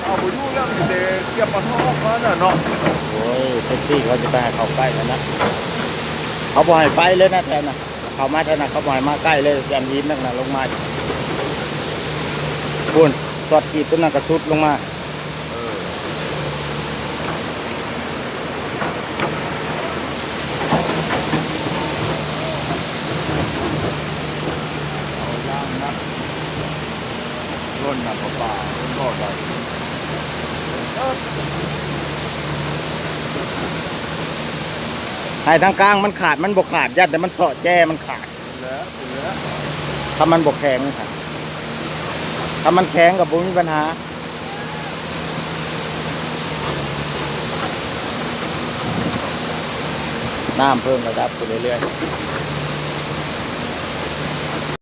ເອົາບໍ່ຢູ່ແລ້ວ ມີແຕ່ກຽມປາທອງອອກມານັ້ນເນາະ. ໂອ້ຍ ເຊຟຕີ້ ເຂົາຊິໄປໃຫ້ເຂົ້າໃກ້ຫັ້ນນະ ເຂົາບໍ່ໃຫ້ໄປເລີຍນະແຖວນັ້ນ. ເຂົ້າມາແຖວນັ້ນ ເຂົາບໍ່ໃຫ້ມາໃກ້ເລີຍ ຢ້ານຫີນນັ້ນນະລົງມາ. ພຸ້ນ ຊັອດກີດຕົວນັ້ນກໍຊຸດລົງມາ. ເອີ ເອົາຢ່າງໜັກ ລົ້ນນຳປະປາ ລົ້ນບໍ່ໄດ້ ໃຫ້ທາງກາງມັນຂາດ ມັນບໍ່ຂາດ ຢ້ານແຕ່ມັນເຊາະແຈມັນຂາດ. ແລ້ວ ຖ້າມັນບໍ່ແຂງ ຖ້າມັນແຂງກໍບໍ່ມີບັນຫາ. ນ້ຳເພີ່ມລະດັບຂຶ້ນເລື້ອຍໆ.